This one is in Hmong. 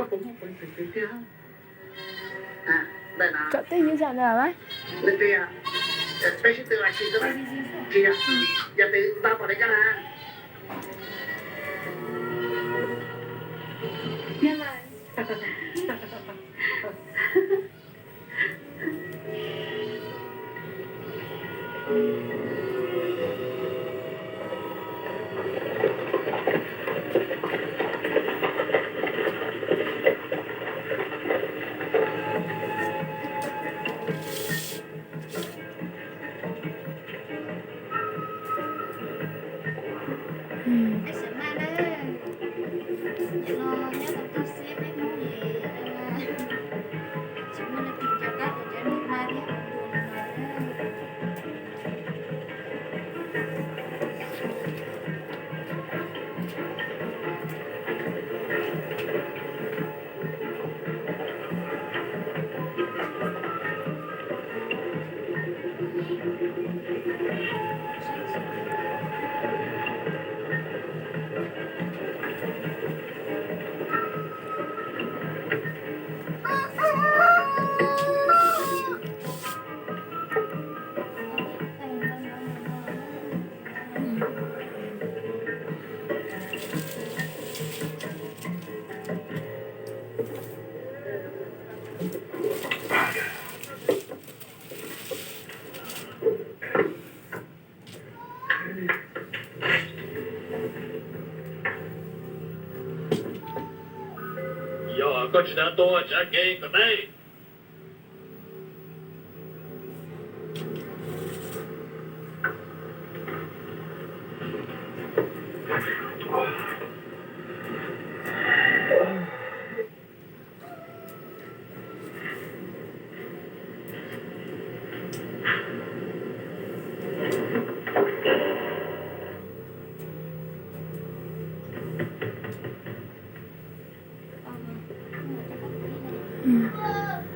Tsom tej yam ntawd lawm. Peb sib tw tsis tau, tsis yog, yog tw tau pom li koj na. Yog koj tsis tau tua tsav kev kom tau.